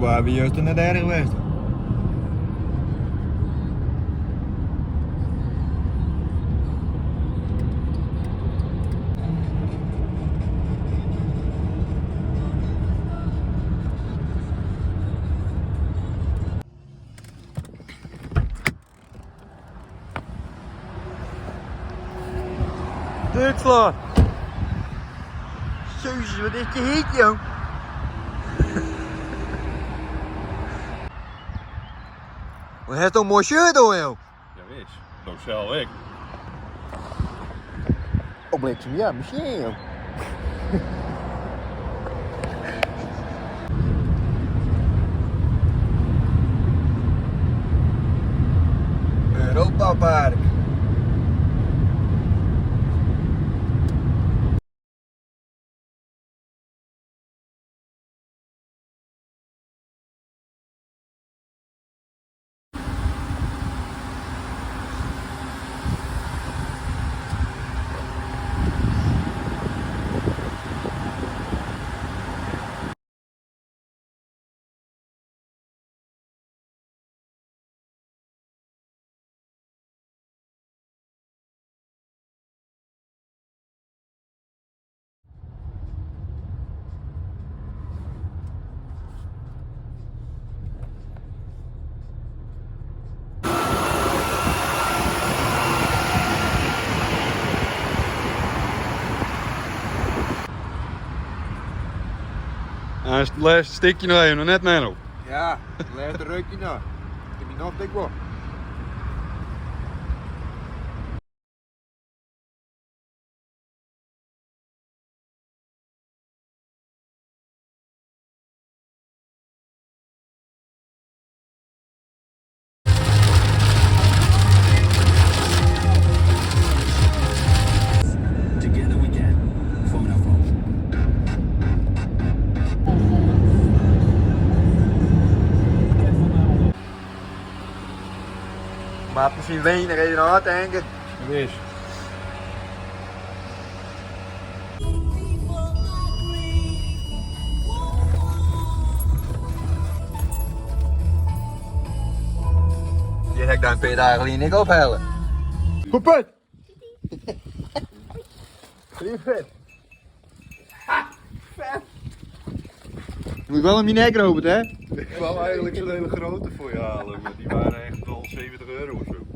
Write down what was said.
Waar wie juster net erch west. Dútslân! Jezus, wat is die heet, jong! Wat hast een mooi shirt oan, jong! Jawis, do sels ek. Oh, bliksem, ja, misschien, jong. Europa Park. Nou is it lêste stikje noch even, noch net Menno. Ja, it lêste rukje noch. Ik bin noch dik wol. Together we can. Vodafone. Moat syn wener even ôftanke. Wis. Hjir ha ik dan in pear dagen lyn ek ophelle. Poepet! Lieverd. Vet. Je moet wel in mijn nek, Robert, hè? Ik wou eigenlijk zo'n hele grote voor je halen, maar die waren echt al 70 euro of zo.